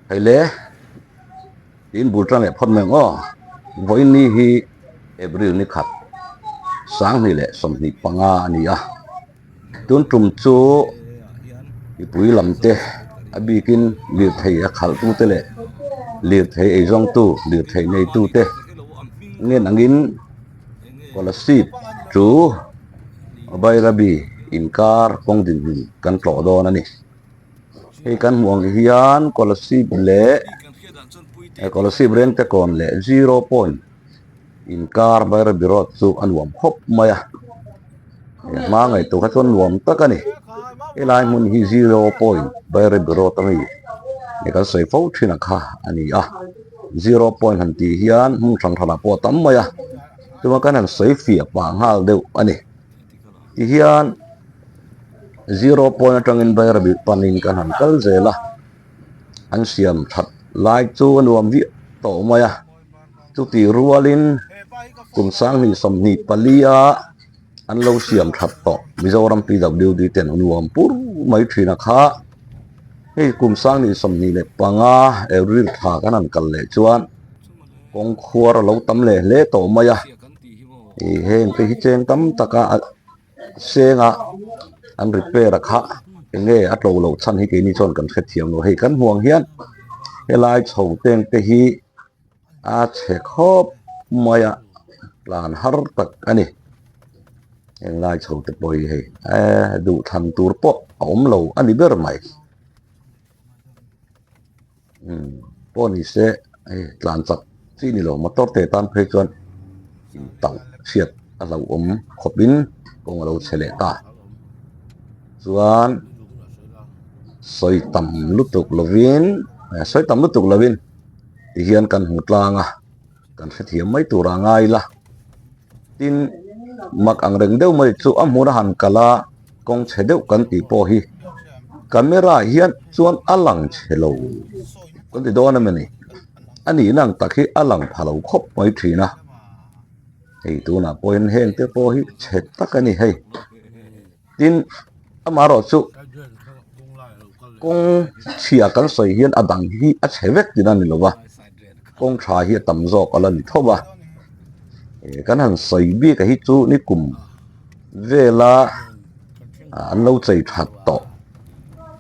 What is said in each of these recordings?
Hei le, tiin bul tan leh phawt mai ang aw. Vawiin ni hi April ni khat, 2025 a ni a. Tun tum chu mipui lam te a bikin lirthei a khalhtute leh lirthei eizawngtu, lirthei neitute ngen angin Kolasib chu Bairabi inkar kawng dinhmun kan tlawh dawn a ni. Hei kan hmuh ang hian Kolasib leh Kolasib Rengtekawn leh Zero Point inkar Bairabi Road chu a nuam khawp mai a, hma ngaihtuah kha chuan nuam tak a ni. Helai hmun hi Zero Point Bairabi Road a mi kan sawi fo thin ang kha a ni a, Zero Point han tih hian hmun hran hranah pawh a tam mai a, chuan kan han sawi fiah pah nghal deuh a ni. Tihian zero point atangin Bairabi panin kan han kal zel a, an siam that lai chu a nuam viau tawh mai a, chutih rualin kum 2024 a an lo siam that tawh Mizoram PWD ten a nuam pur mai thin a kha, hei kum 2025 April thla kan han kal leh chuan kawng khuar a lo tam leh hle tawh mai a. Ih heng te hi cheng tam taka a senga an repair a kha eng nge a tlo loh chhan hi keini chuan kan hrethiam lo hei kan hmuh ang hian helai chho teng te hi a chhe khawp mai a tlan har tak a ni heng lai chho te pawh hi hei eh duhthlan tur pawh a awm lo a ni ber mai. Umm pawh ni se hei tlan chak chi ni lo motor te tan phei chuan in tauh chhiat a hlauhawm khawpin kawng a lo chhe leh ta chuan sawi tam lutuk lovin sawi tam lutuk lovin tihian kan hmu tlang a kan hrethiam mai tur a ngai la. Tin, mak ang reng deuh mai chu a hmun a han kal a, kawng chhe deuh kan tih pawh hi camera ah hian chuan a lang chhe lo kan ti dawn a ni. A nihna ang tak hi a lang pha lo khawp mai thin a, hei tunah pawhin heng te pawh hi chhe tak a ni hei. Tin, amaherawh chu kawng chhia kan sawi hian a dang hi a chhe vek tihna a ni lo va, kawng tha hi a tam zawk a la ni tho va. Kan han sawi bik a hi chu nikum vela an lo chei that tawh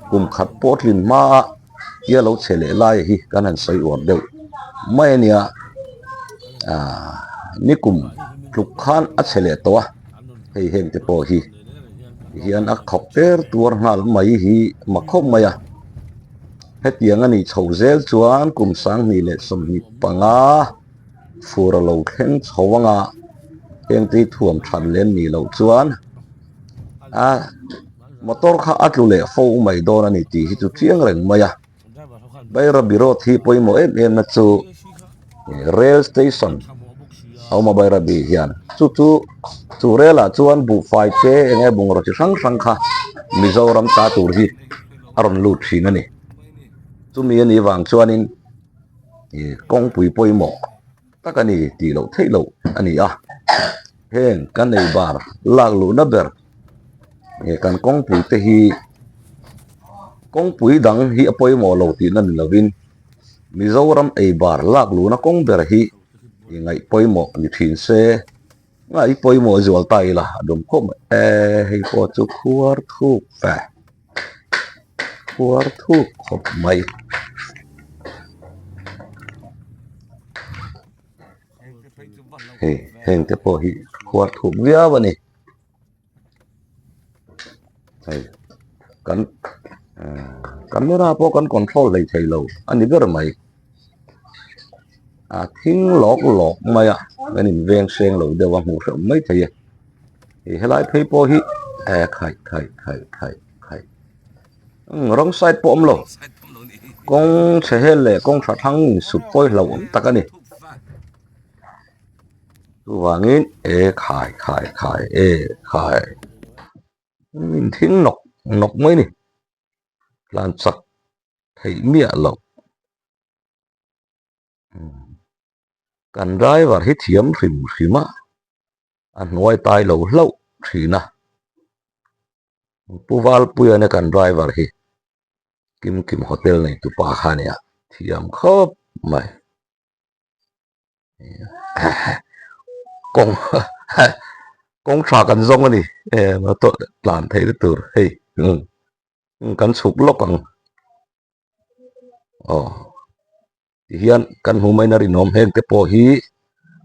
kum khat pawh tlin hmaa tia lo chhe leh lai hi kan han sawi uar deuh mai a nia. Nikum tluk khan a chhe leh tawh a. Hei heng te pawh hi hian a khawk ter tuar nghal mai hi mak khawp mai a. Hetiang a nih chho zel chuan kum 2025 fur a lo thleng chho anga heng te hi thuam that leh an nih loh chuan a motor kha a tlu leh fo mai dawn a ni tih hi chu chiang reng mai a. Bairabi road hi pawimawh em em na chu rail station a awm a Bairabi hian chu chu chu rail ah chuan buhfai te eng nge bungraw chi hrang hrang kha Mizoram ta tur hi a rawn lut thin a ni chumi a nih vang chuanin ih kawngpui pawimawh tak a ni tih loh theih loh a ni a heng kan nei bar lak luhna ber. He kan kawngpui te hi kawngpui dang hi a pawimawh lo tihna ni lovin Mizoram ei bar lak luhna kawng ber hi i ngaih pawimawh ni thin se ngaih pawimawh zual ta ila a dawm khawp mai e hei pawh chu khuar thuk ve khuar thuk khawp mai. Hei heng te pawh hi khuar thuk viau a ni. Hei kan camera pawh kan control hlei thei lo a ni ber mai a thing lawk lawk mai a kan in veng hreng lo deuh a hmuh hreuh mai thei e hei helai phei pawh hi eh khaih khaih khaih khaih khaih umm wrong side pawh a awm lo kawng chhe hel leh kawng tha thlang insut pawi hlauh tak a ni. Chuvangin e khai khai khai e khai min thing nawk nawk mai ni tlan chak theih miah loh kan driver hi thiam hrim hrim a a hnuai tai lo hlauh thin a Pu Valpuia nia kan driver hi Kim Kim hotel nei tupa kha a nia. Thiam khawp mai. Kawng kawng tha kan zawng a ni motor tlan theih na tur hei kan chhuk lawk ang aw tihian kan hmu mai na rinawm heng te pawh hi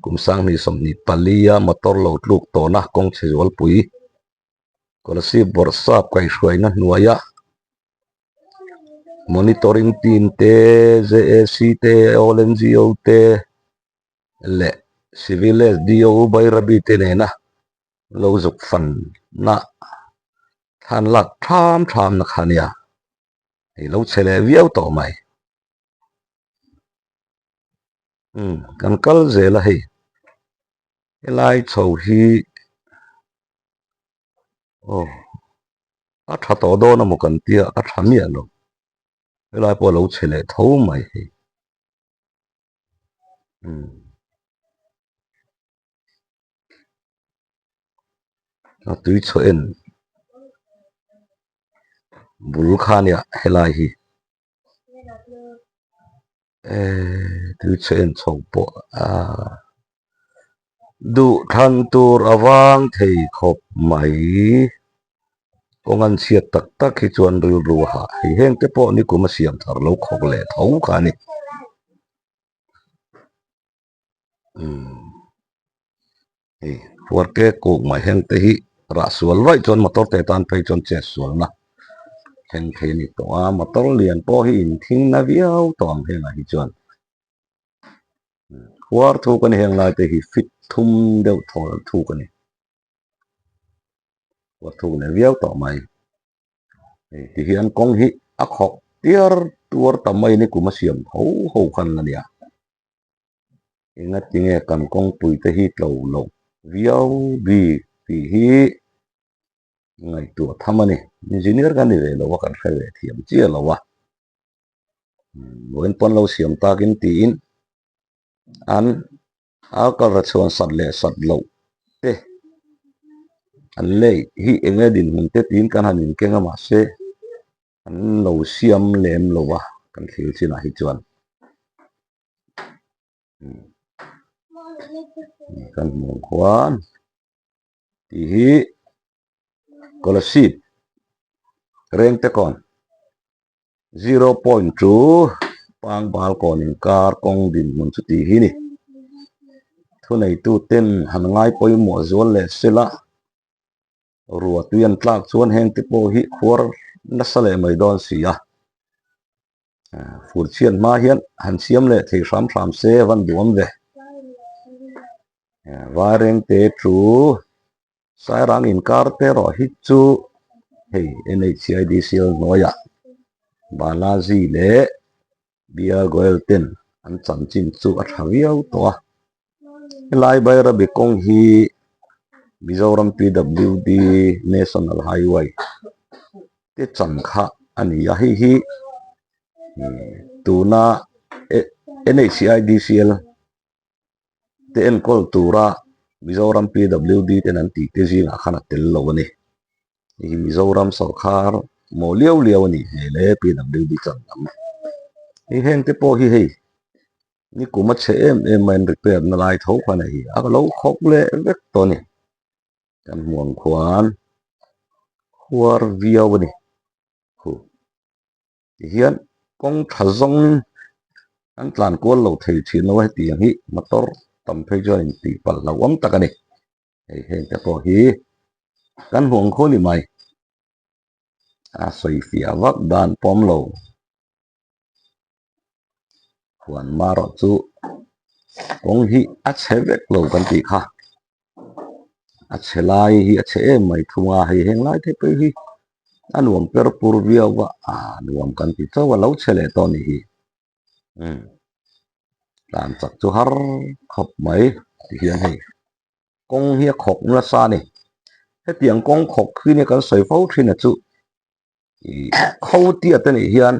kum sanghnih 24 a motor lo tluk tawhna kawng chhe zualpui Kolasib bawrhsap kaihhruaina hnuaia monitoring team te JAC te all NGO te leh civil SDO Bairabi te nena lo zuk fan na thlan lak tham tham na kha nia hei lo che leh viau tawh mai umm kan kal zel a hei helai chho hi aw a tha tawh dawn a maw kan tia a tha miah lo helai pawh a lo chhe leh tho mai hei umm a tui chhuah en bul kha nia helai hi. Eee tui chhe en chho pawh aaa duh thlan tur a vang thei khawp mai kawng an chhiat tak tak hi chuan rilru a hah hei heng te pawh nikum a siam thar lo khawk leh tho kha a ni umm hei huar ke kuk mai heng te hi rah sual vaih chuan motor te tan phei chuan chet sualna thleng thei a ni tawh a motor lian pawh hi inthing na viau tawh ang hengah hi chuan huar thuk a ni heng lai te hi fit thum deuh thaw thuk a ni huar thuk leh viau tawh mai hei ti hian kawng hi a khawk tiar tuar ta mai a ni kum a siam tho ho khan a nia. Engatinge kan kawngpui te hi tlo loh viau bik tih hi ngaihtuah tham a ni. Engineer kan ni ve lo a, kan hre ve thiam chiah lo a. Vawiin pawn lo siam takin tiin an alkal chhuan sat leh sat loh te an lei hi enge dinhmun te tiin kan han inkeng a mahse an lo siam lem lo a kan thlir chinah hi chuan. Kan hmuh khuan tih hi Kolasib Rengtekawn 0.2 Pangbalkawn inkar kawng dinhmun chu tih hi ni. Thuneituten han ngai pawimawh zual leh sela ruah tui an tlak chuan hengte pawh hi khuar nasa leh mai dawn si a. Fur chhiat hma hian han siam leh thei hram hram se a van duam ve. Vairengte chu Sairang inkar te erawh hi chu hei NHCIDCL hnuaiah Balaji leh BR Goel ten an chanchin chu a tha viau tawh a. Helai Bairabi kawng hi Mizoram PWD National Highway te chan kha a ni a, hei hi tuna NHIDCL te enkawl tura Mizoram PWD ten an tih te zingah khan a tel lo a ni. Hei hi Mizoram sawrkhar maw liau liau a nih hmel e PWD chan lam. Hei heng te pawh hi hei nikum a chhe em em mai an repair na lai tho khan a hi a lo khawk leh vek tawh a ni. Kan hmu ang khuan khuar viau a ni khu tihian kawng tha zawng an tlan kual lo thei thin lo a hetiang hi motor tam phei chuan in tih palh hlauhawm tak a ni hei heng te pawh hi kan hmu ang khaw ni mai a sawi fiah vak dan pawm lo. Huan marawh chu kawng hi a chhe vek lo kan tih kha a chhe lai hi a chhe em mai thung a hei heng lai te pawh hi a nuam per pur viau a ah nuam kan ti chauh a lo chhe leh tawh a nih hi umm tlan chak chu har khawp mai ti hian hei kawng hi a khawk nasa a ni hetiang kawng khawk hi nia kan sawi fo thin a chu. Ih kho tiat a nih hian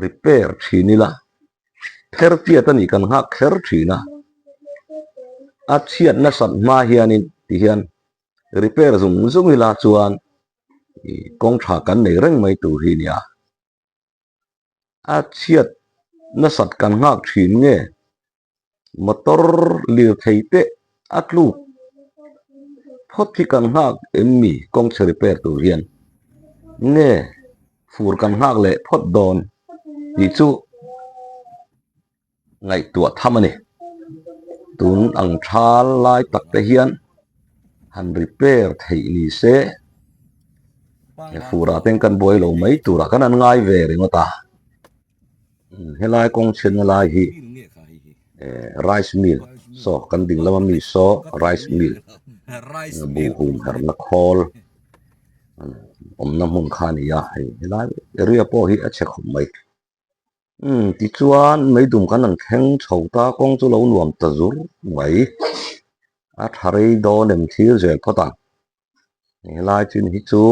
repair thin ila pher tiat a nih kan nghak kher thin a a chhiat nasat hma hianin ti hian repair zung zung ila chuan ih kawng tha kan nei reng mai tur hi nia. A chhiat nasat kan nghak thin nge? Motor lirthei te a tluk phawt hi kan nghak em mi kawng chhe repair tur hian nge fur kan nghak leh phawt dawn tih chu ngaihtuah tham a ni. Tun ang thal lai tak te hian han repair theih ni se he furah ten kan buai lo mai turah kan an ngai ve ringawt a. Helai kawng chhiatna lai hi rice mill saw kan ding lama mi saw rice mill buh hum herna khawl awmna hmun kha a ni a hei helai area pawh hi a chhe khawp mai. Umm tichuan meidum kan han thleng chho ta kawng chu lo nuam ta zur mai a tha rei dawn em thlir zel phawt ang helai chin hi chu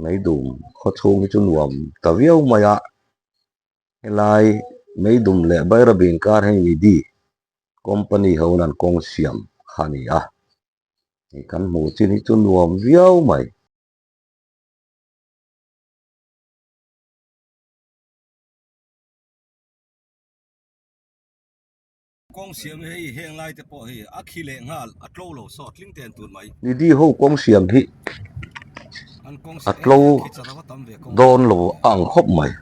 meidum khaw chhung hi chu nuam ta viau mai a helai meidum leh Bairabi inkar hi Nidhi company ho in an kawng siam kha a ni a hei kan hmuh chin hi chu nuam viau mai. Kawng siam hi hei heng lai te pawh hi a khi leh nghal a tlo lo saw tling ten tur mai. Nidhi ho kawng siam hi a tlo dawn lo a ang khawp mai.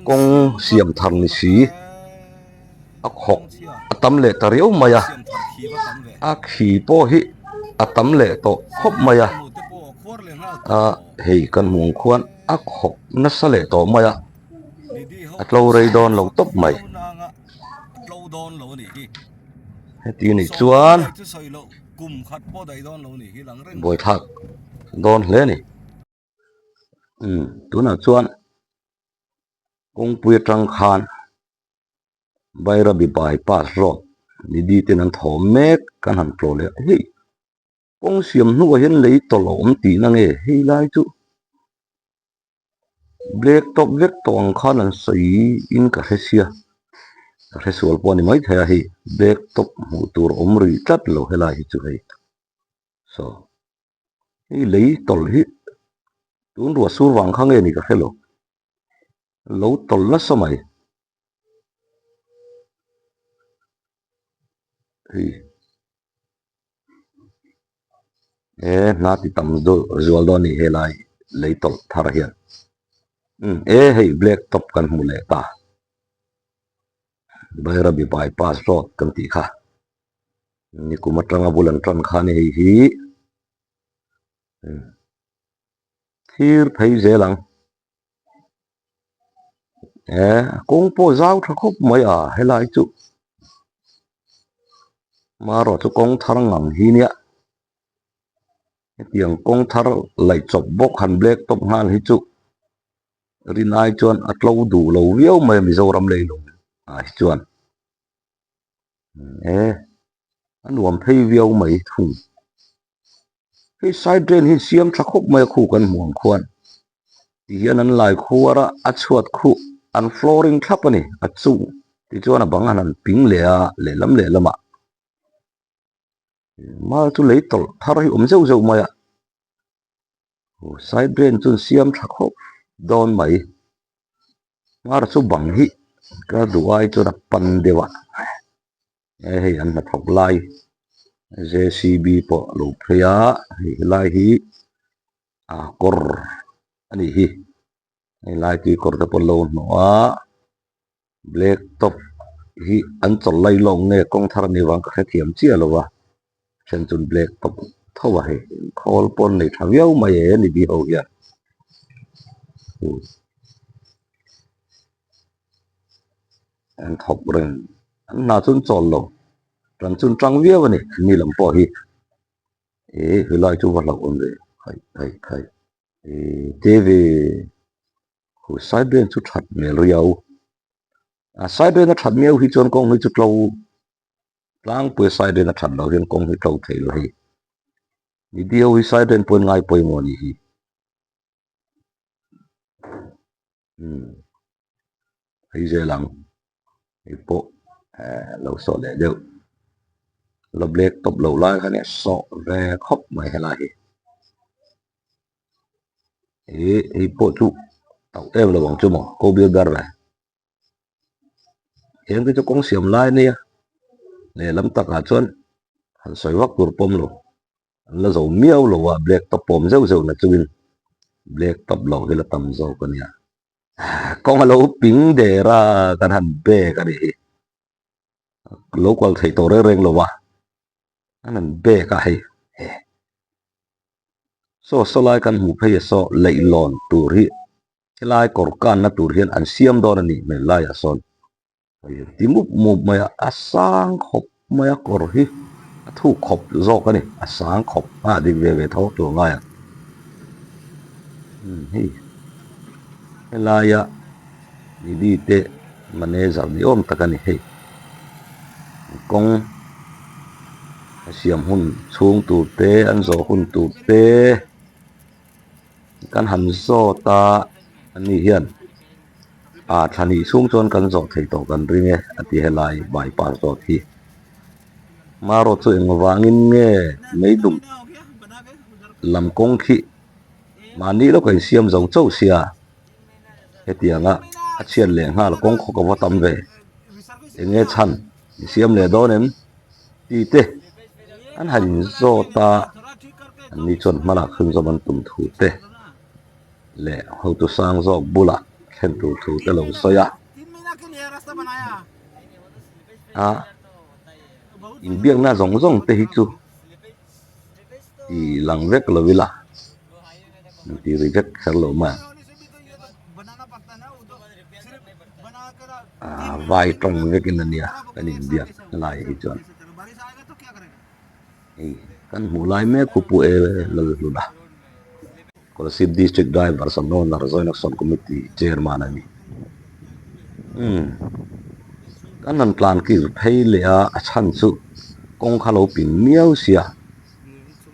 Kawng siam thar ni si a khawk a tam leh ta riau mai a, a khi pawh hi a tam leh tawh khawp mai a, a hei kan hmuh ang khuan a khawk nasa leh tawh mai a, a tlo rei dawn lo tawp mai. Heti anih chuan buaithlak dawn hle a ni. Umm tunah chuan kawngpui atang khan Bairabi bypass road nidi ten an thawm mek kan han tlawh leh a hei kawng siam hnuah hian lei tawlh a awm tihna nge hei lai chu black top vek tawh ang khan an sawi in ka hre sia ka hre sual pawh a ni maithei a hei black top hmuh tur awm rih tlat lo helai hi chu hei saw. Hei lei tawlh hi tun ruah sur vang kha nge ni ka hre lo, lo tawlh nasa mai. Hei he hna ti tam zual dawn a ni helai lei tawlh thar hian umm e hei black top kan hmu leh ta Bairabi bypass road kan tih kha. Nikum atanga bul an tan khan hei hi thlir phei zel ang e kawng pawh zau tha khawp mai a helai chu marawh chu kawng thar ngang hi nia hetiang kawng thar laih chawp bawk han black top nghal hi chu rinai chuan a tlo duh lo viau mai a Mizoram leilung ah hi chuan. E a nuam phei viau mai thung hei side drain hi siam tha khawp mai a khu kan hmuh ang khuan ti hian an lai khuar a a chhuat khuh an flooring thlap a ni a chung tichuan a bang han han ping leh a lehlam lehlamah mal chu lei tawlh thar hi awm zeuh zeuh mai a side drain chu an siam tha khawp dawn mai. Hmar chu bang hi ka duh ai chuan a pan deuh a he hei an hnathawk lai J C B pawh a lo phei a hei helai hi a kawr a nih hi helai tui kawr te pawh an lo hnawh a black top hi an chawlh lai lawk nge kawng thar a nih vang ka hrethiam chiah lo va then chuan black top tho a hei khawl pawh an nei tha viau mai e ni bi ho hian an thawk reng an hna chu an chawl lo tan chu an tang viau a ni an ni lam pawh hi eh helai chu va hlauh awm ve khai khai khai eh te ve khu side drain chu that hmel riau a side drain a that miau hi chuan kawng hi chu tlo Tlangpui side drain a that loh hian kawng hi tlo thei lo hei. Nidhi ho hi side drain pawhin ngai pawimawh a nih hi. Umm hei zel ang hei pawh eh lo sawh leh deuh la black top loh lai kha nia sawh ve khawp mai helai hi. Ih hei pawh chu. Tauh em lo ang chu maw ko bil ber le. Heng te chu kawng siam lai a nia. Lehlam takah chuan han sawi vak tur pawm lo. An la zo miau lo a, black top pawm zeuh zeuh na chungin black top loh hi la tam zawk a nia. Kawng a lo ping der a, kan han bag a nih hi. Lo kual thei tawh reng reng lo a, an han bag a hei. Saw saw lai kan hmuh phei a saw leihlawn tur hi helai kawr kanna tur hian an siam dawn a nih hmel laiah sawn ti mup mup mai a, a sang khawp mai a kawr hi a thuk khawp zawk a ni, a sang khawp a dik ve ve tho tur ngai ang. Umm hei helaia Nidhi te manager ni awm tak a ni hei kawng a siam hun chhung tur te an zawh hun tur te kan han zawt a ani hian ah thla hnih chhung chuan kan zawh thei tawh kan ring e a ti helai bypass road hi marawh chu engvangin nge meidum lam kawng khi mahni lawk a insiam zo chauh sia hetianga a chhiat leh nghal kawng khaw ka va tam ve enge chhan i siam leh dawn em tih te an han in zawt a an ni chuan hma lak chhunzawm an tum thu te leh hotu sang zawk bulah thlen tur thu te lo sawi a a inbiakna zawng zawng te hi chu tih lang vek lo ila tih ri vek kher lo mai ang. Aaa vai tawng vekin a nia kan inbiak helai hi chuan hei kan hmuh lai mek hu pu e Lalhluna Kolasib District Drivers and Owner Joint Action Committee Chairman a ni umm kan han tlan kir phei leh a a chhan chu kawng kha lo pin miau sia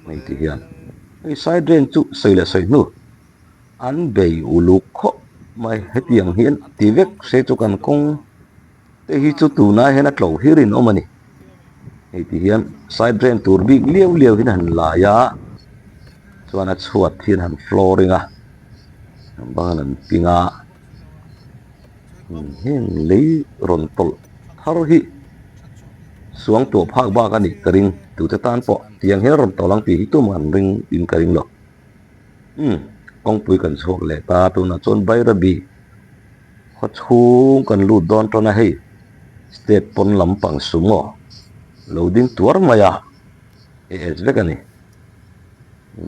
hei ti hian hei side drain chu sawi leh sawi hnu. An bei uluk khawp mai. Hetiang hian ti vek se chu kan kawng te hi chu tunah hian a tlo hi rinawm a ni. Hei ti hian side drain tur bik liau liau hian han lai a, chuan a chhuat hian han flooring a, ban an ping a, heng lei rawn tawlh thar hi suang tuah phak bak a nih ka ring. Tute tan pawh tiang hian rawn tawlh ang tih hi tumah an ring in ka ring lo. Umm kawngpui kan chhuak leh ta tunah chuan Bairabi khaw chhung kan lut dawn tan a hei state pawn lampang sumo lo ding tuar mai a AS vek a ni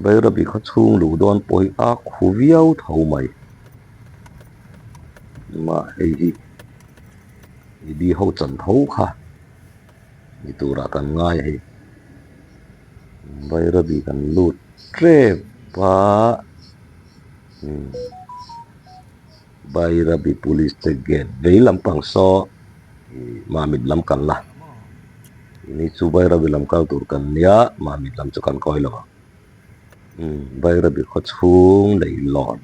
Bairabi khaw chhung luh dawn pawh hi a khu viau tho mai mah hei hi Ibi ho chan tho kha ni turah kan ngai a hei. Bairabi kan lut tep a Bairabi police te gate vei lampang saw ih Mamit lam kan la ini chu Bairabi lam kal tur kan nia Mamit lam chu kan kawi lo ang Bairabi khaw chhung leihlawn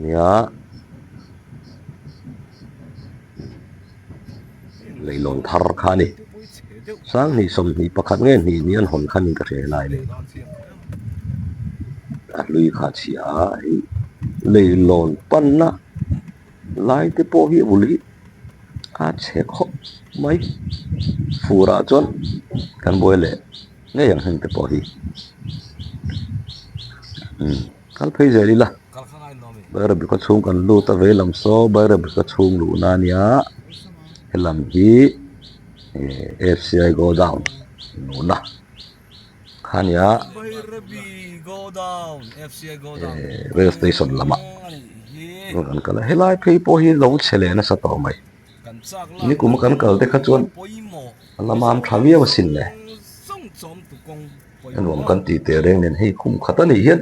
nia. Leihlawn thar kha a ni. Sanghnih sawmhnih pakhat nge hnih hnih an hawn kha niin ka hria helai ni. A hlui kha a chhia a hei leihlawn panna lai te pawh hi a bul hi a chhe khawp mai. Furah chuan kan buai leh ngei ang heng te pawh hi. Umm kal phei zel ila. Bairabi khaw chhung kan lut a vei lam saw Bairabi khaw chhung luhna a nia helam hi ih F_C_I godown luhna kha a nia ih rail station lamah rawn an kal a helai phei pawh hi lo chhe leh nasa tawh mai nikum a kan kal te kha chuan a la mam tha viau asin le a nuam kan tih teh reng nen hei khum khat a nih hian.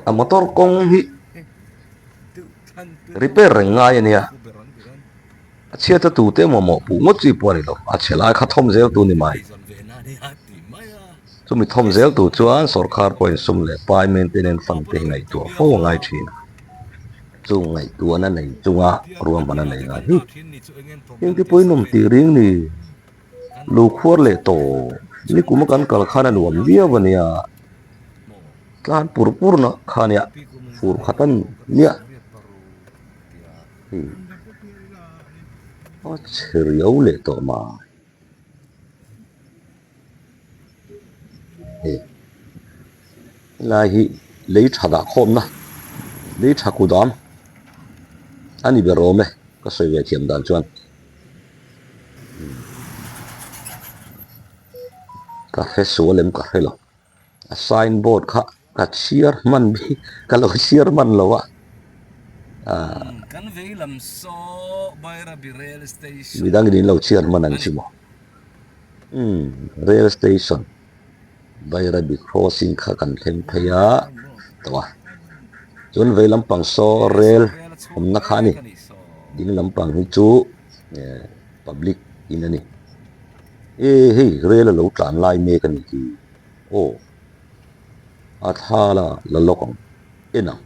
A motor kawng hi repair reng ngai a nia a chhiat a tute emaw mawhpuh ngawt chi pawh a ni lo a chhe lai kha thawm zel tu ni mai chumi thawm zel tur chuan sawrkar pawhin sum leh pai maintenance fund te hi ngaihtuah fo a ngai thin a chung ngaihtuahna nei chunga ruahman a nei ngai hi engti pawhin awm tih ring ni lo khuar leh tawh nikum a kan kal khan a nuam viau a nia. Tlan pur pur na kha nia. Fur khat a nia hei a chhe riau leh tawh mai hei helai hi lei tha dah khawmna lei tha kudam a ni ber awm e ka sawi ve thiam dan chuan. Ka hre sual em ka hre lo a sign board kha ka chhiar hman bik ka lo chhiar hman lo a ahh Kan vei lam saw Bairabi rail station midang in lo chhiar hman ang chu maw umm rail station Bairabi crossing kha kan thleng phei a tawh a chuan vei lampang saw rail awmna kha a ni ding lampang hi chu eh public in a ni. E hei rel a lo tlan lai mek a nih hi aw a thla la la lawk ang en ang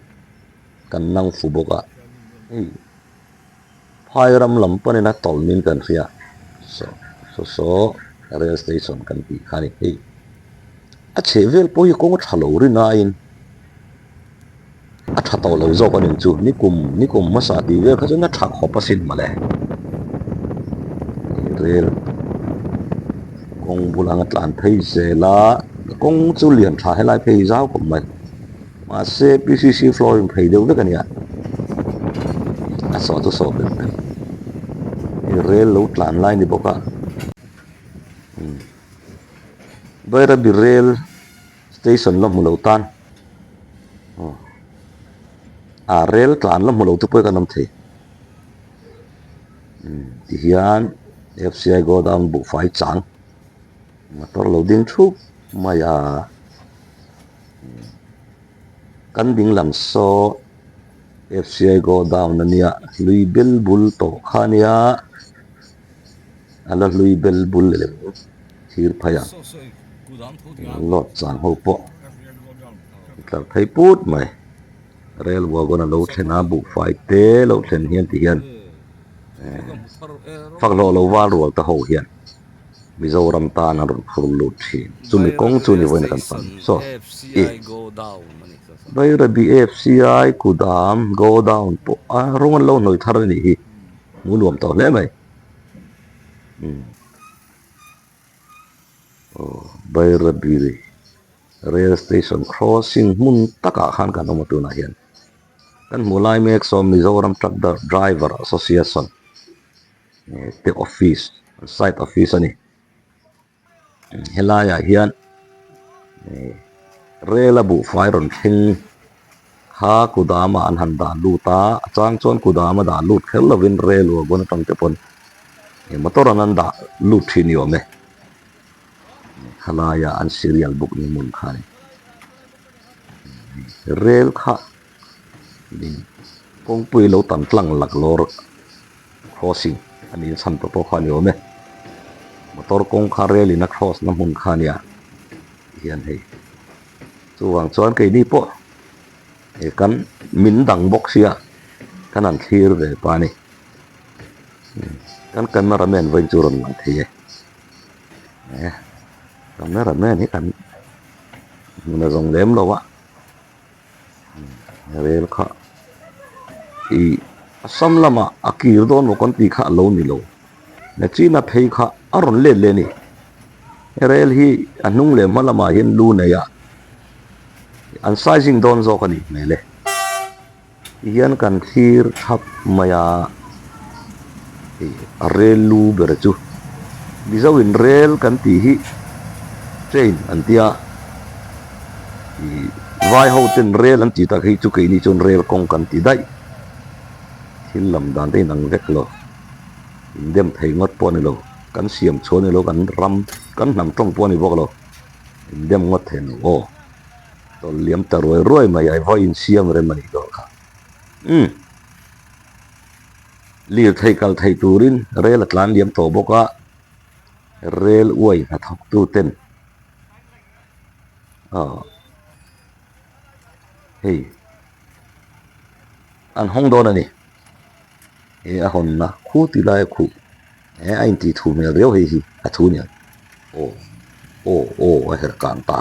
kan nang fu bawk a hei phai ram lam panin a tawlh in kan hria saw saw saw rail station kan tih kha a ni hei a chheh vel pawh hi kawng a tha lo rin aiin. A tha tawh lo zawk a nih chu, nikum nikum hmasa tih vel kha chuan a tha khawp asin mawle. Hei rel kawng bul anga tlan phei zel a, kawng chu lian tha helai phei zau khawp mai. Mahse PCC flooring phei deuh vek a nia, a sawh chu sawh bem bem. Hei rel lo tlan lai ni bawk a, umm Bairabi rel. Station la hmu lo tan aw a rel tlan la hmu lo te pawh hi kan awm thei umm tihian F_C_I godown buhfai chang motor lo ding thup mai a kan ding lam saw F_C_I godown ania hlui bel bul tawh kha ania a la hlui bel bul lem thir phei ang. Lawt chang ho pawh tlar phei put mai rail wagon a lo thlen a buhfai te lo thlen hian ti hian fak hlawh lo val rual te ho hian Mizoram tan an rawn phur lut thin chumi kawng chu ni vawiin a kan pan saw i Bairabi FCI kudam godown pawh a rawng an lo hnawi thar a nih hi hmuh nuam tawh hle mai umm. Bairabi rail station crossing hmun takah khan kan awm a tunah hian kan hmuh lai mek sawn Mizoram truck driver association te office an site office a ni helaiah hian rail a buhfai rawn thleng kha kudamah an han dah lut a a chang chuan kudama dah lut kher lovin rail wagon atang te pawn motor an an dah lut thin ni awm e khalaia an serial book ni hmun kha a ni rail kha kawngpui lo tam tlang laklawr crossing a nih chhan te pawh kha a ni awm e motor kawng kha rail in a cross na hmun kha a nia tihian hei. Chuvang chuan keini pawh he kan min dang bawk sia kan han thlir ve pa a ni. Kan camera man vawiin chu rawn lang thei e. Eh camera man hi kan hmun a zawng lem lo a. Rel kha ih Assam lamah a kir dawn maw kan tih kha a lo ni lo. Nachina phei kha a rawn let leh a ni. Rel hi a hnung leh hma lamah hian lu nei a, an sizing dawn zawk a nih hmel e. Tihian kan thlir thap mai a, hei a rel lu ber chu Mizo in rel kan tih hi train an tia, ih vai ho ten rel an tih tak hi chu keini chuan rel kawng kan ti daih. Thil lam dan te inang vek lo, indem thei ngawt pawh a ni lo. Kan siam chhuah a ni lo, kan ram, kan hnam tawng pawh a ni bawk lo, indem ngawt thei lo aw. Tawlh liam ta ruai ruai mai a, vawi insiam rem a nih dawn kha. Umm. Lirthei kal thei turin rel a tlan liam tawh bawk a, rel uai hnathawk tu ten aw hei an hawng dawn a ni. He a hawnna khu ti lai a khuh. He a intih thu hmel riau hei hi a thu nia. Aw aw aw a herh kang ta.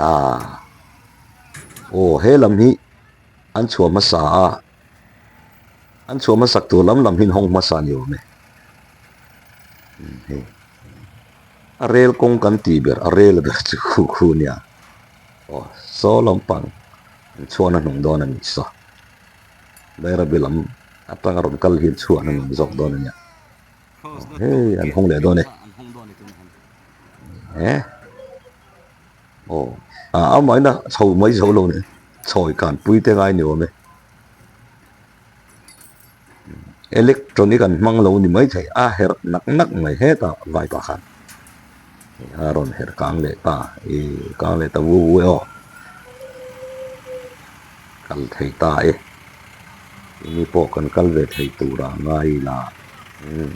Aaa aw he lam hi. An chhuah hmasa a, an chhuah hmasak tur lam lam hi an hawng hmasa a ni awm e. Hei a rel kawng kan tih ber a rel ber chu khu khu a nia. Aw saw lampang an chhuahna hnung dawn a nih saw. Bairabi lam atanga rawn kal hi an chhuahna hnung zawk dawn a nia. Hei an hawng leh dawn e. Eh. Aw a amahin a chho mai zo lo ni chhawi kan pui te ngai ni awm e electronic an hmang lo ni mai thei a herh nak nak mai hetah vai pa khan a rawn herh kang leh ta ih kang leh ta vu vu e aw kal thei ta e enge pawh kan kal ve thei tur ah ngai ila umm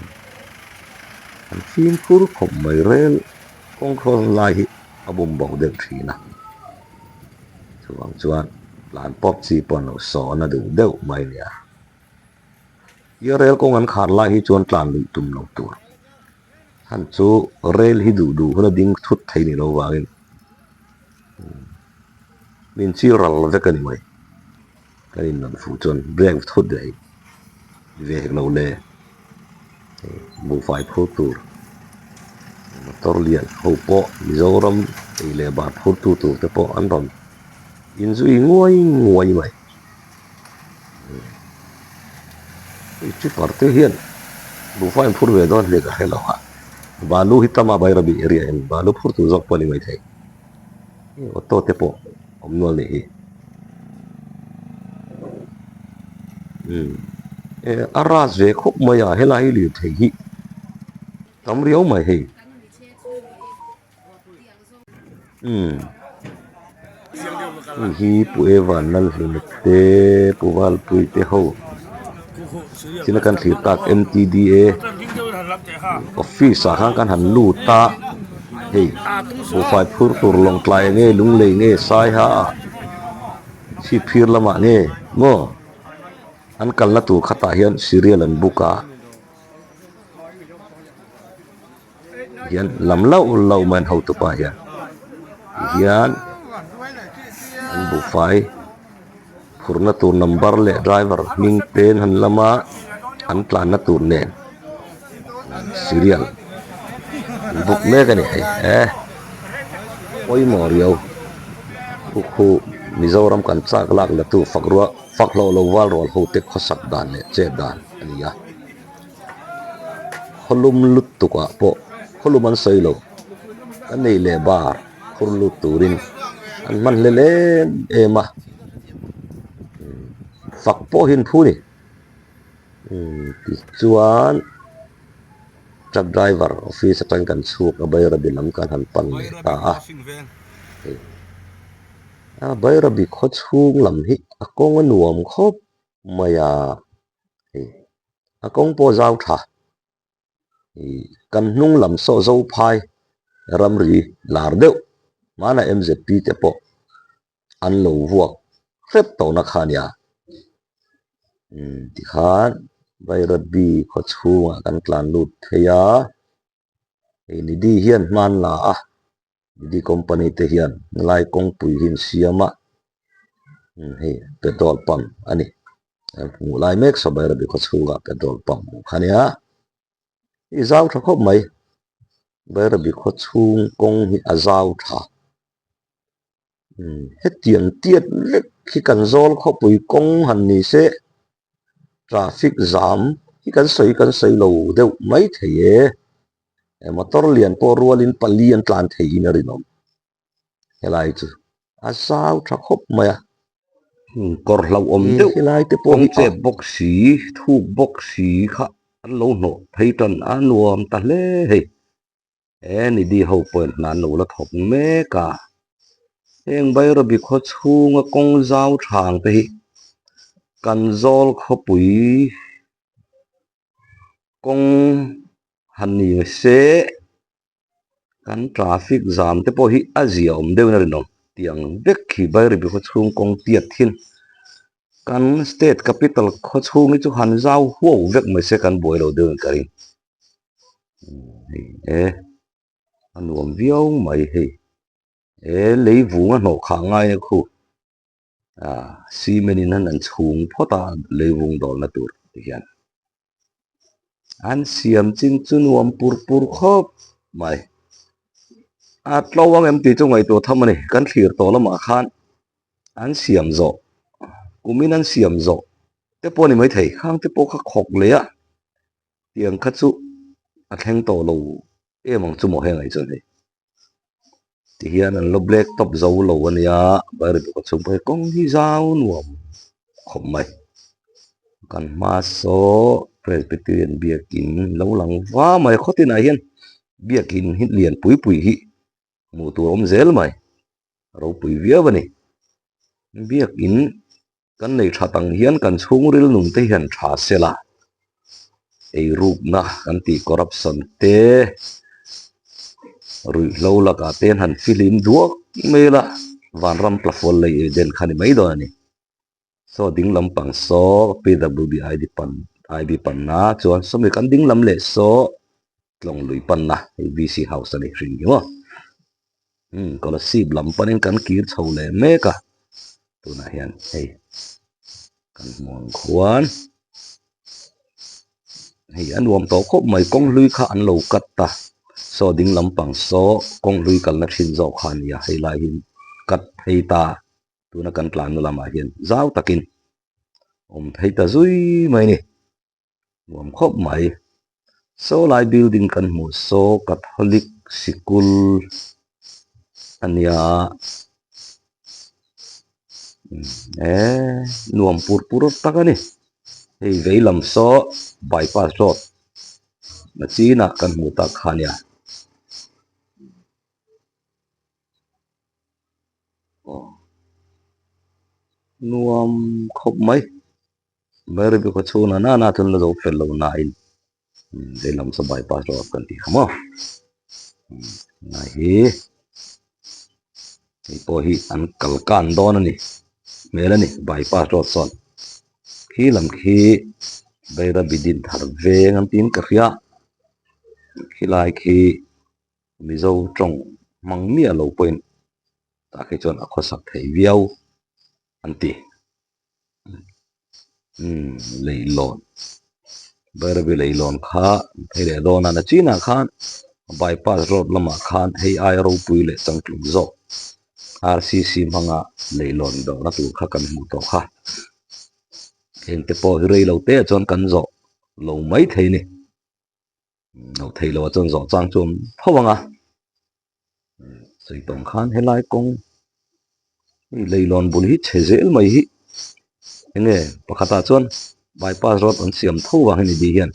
an fimkhur khawp mai rel. Kawng cross lai hi a bum bo deuh thin a, chuvang chuan tlan pawp chi pawh an lo sawn a duh deuh mai nia. Tia rel kawng an khar lai hi chuan tlan luih tum lo tur han chu rel hi duh duh hun a ding thut thei ni lo vangin min chil ral vek a ni mai. Kan inlan fuh chuan brake thut leh hi ve hek lo le. Buhfai phur tur motor lian ho pawh Mizoram ei leh bar phur tu tur te pawh an rawn inzui nguai nguai mai. Hei tripper te hian buhfai an phur ve dawn hle ka hre lo a, balu hi tama Bairabi area hian balu phur tur zawk pawh a ni maithei. Auto te pawh awm nual nih hi umm a ras ve khawp mai a helai hi lirthei hi tam riau mai hei umm hei hi pu evan lalhluna te pu valpui te ho thil a kan thlir tak M_T_D_A office ah khan kan han lut a hei buhfai phur tur lawngtlai nge lunglei nge saiha ah chhipphir lamah nge maw an kalna tur khatah hian serial an book a. Hian lam lauh lauh mai an hotupa hian tihian an buhfai phurhna tur number leh driver hming te an han lam a an tlanna tur nen serial an book mek a ni hei e pawimawh riau khu khu Mizoram kan chak lak la tu fak ruah fak hlawh lo val rual ho te khawsak dan leh chet dan a ni a. Khawlum lut tukah pawh khawlum an sawi lo, ka nei leh bar phur lut turin an hman hlel em em a, fak pawh hi an phu ni. Tichuan truck driver office atang kan chhuk a Bairabi lam kan han pan leh ta a, a Bairabi khaw chhung lam hi a kawng a nuam khawp mai a. Hei a kawng pawh zau tha ih kan hnung lam saw zo phai ramri lar deuh hmana M_Z_P te pawh an lo vuak hrep tawhna kha a nia umm tikhan Bairabi khaw chhungah kan tlan lut thei a hei Nidhi hian hman la a. Nidhi company te hian helai kawngpui hi an siam a hei petrol pump a ni an hmuh lai mek saw Bairabi khaw chhungah petrol pump hmuh kha a nia hei zau tha khawp mai Bairabi khaw chhung kawng hi a zau tha hetiang tiat vek hi kan zawl khawpui kawng han ni se traffic jam hi kan sawi kan sawi lo deuh mai thei e. Motor lian pawh rualin pali an tlan theihin a rinawm. Helai chu a zau tha khawp mai a. Kawr hlauhawm deuh helai te pawh hi chep bawk si, thuk bawk si kha an lo hnawh phei tan a nuam ta hle hei. He nidhi ho pawhin hna an lo la thawk mek a. Heng Bairabi khaw chhunga kawng zau thang te hi kan zawl khawpui kawng han ni se kan traffic jam te pawh hi a zia awm deuhin a rinawm tiang vek hi Bairabi khaw chhung kawng tiat thin kan state capital khaw chhung hi chu han zau huau vek mai se kan buai lo deuhin ka ring hei e a nuam viau mai hei he lei vung a hnawh khah ngai a khu. Ah cement in an an chhung phawt a leivung dawlna tur ti hian an siam chin chu nuam pur pur khawp mai. A tlo ang em tih chu ngaihtuah tham a ni. Kan thlir tawh lamah khan an siam zawh kumin an siam zawh te pawh a ni maithei. Khang te pawh kha khawk leh a tiang kha chu a thleng tawh lo em ang chu maw heng ai chuan hei. Tihian an la black top zo lo a nia Bairabi kawt chhung pawh hi kawng hi zau nuam khawp mai. Kan hma saw Presbyterian biakin lo lang va mai khaw tinah hian biakin hi lian pui pui hi hmuh tur a awm zel mai ropui viau a ni. Biakin kan nei tha tang hian kan chhungril nun te hian tha sela eirukna kan tih corruption te ruihhlo lakah te han fihlim duak mai ila vanram tlafual lei eden kha ni mai dawn a ni. Saw ding lampang saw PWD ID pan ID panna chuan sawmi kan ding lam leh saw tlawng lui panna hei VC house a ni hrim hi maw. Umm Kolasib lam panin kan kir chho leh mek a tunah hian hei kan hmu ang khuan hei a nuam tawh khawp mai kawng hlui kha an lo cut ta saw ding lampang saw kawng hlui kalna thin zawk kha a ni a hei lai hi cut phei ta. Tuna kan tlanna lamah hian zau takin awm phei ta zui mai a ni. Nuam khawp mai. Saw lai building kan hmuh saw Catholic sikul a nia. Eee nuam pur pur tak a ni. Hei vei lam saw bypass road na chinah kan hmuh tak kha a nia. Aw nuam khawp mai Bairabi khaw chhunah nana chuan la zo fel lo nain veilam saw bypass road kan tih kha maw ngai hi hei pawh hi an kal kan dawn a ni hmel a ni bypass road sawn khi lam khi Bairabi Dinthar veng an tiin ka hria khilai khi. Mizo tawng hmang miah lo pawhin tah khi chuan a khawsak thei viau an ti. Umm leihlawn Bairabi leihlawn kha phei leh dawn a nachinah khan bypass road lamah khan hei aia ropui leh changtlung zawk RCC hmanga leihlawn dawhna tur kha kan hmuh tawh kha. Hengte pawh hi rei lo te ah chuan kan zawh lo mai thei a ni. Lo thei lo a chuan zawh chang chu awm tho ang a sawi tawng khan helai kawng hei leilawn bul hi chhe zel mai hi enge pakhatah chuan bypass road an siam tho vang hi ni tih hian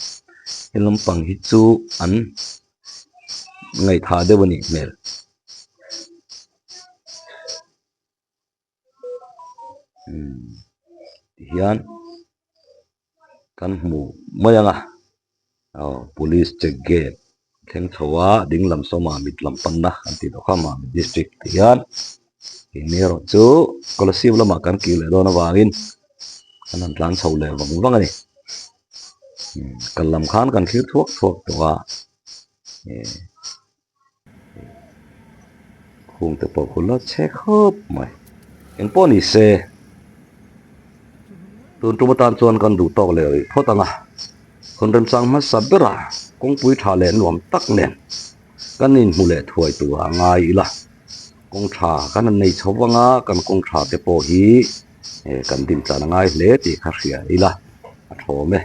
he lampang hi chu an ngaihthah deuh a nih hmel. Tihian kan hmu mai ang a aw police check gate thleng chho a ding lam saw mamit lam panna an tih tawh kha mamit district tih hian keini erawh chu Kolasib lamah kan kir leh dawn avangin kan han tlan chho leh vang vang a ni kal lam khan kan thlir thuak thuak tawh a. Khung te pawh khu la che khawp mai. Eng pawh ni se tun tum atan chuan kan duh tawk leh rih phawt ang a. Hun remchang hmasa berah kawngpui tha leh nuam tak nen kan inhmu leh thuai tur a ngai ila. Kawng tha kan han nei chho vang a, kan kawng tha te pawh hi kan din tlan a ngai hle tih kha hria ila a thawm e.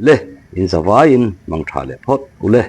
Le, in zavaiin mang tha leh phawt u le.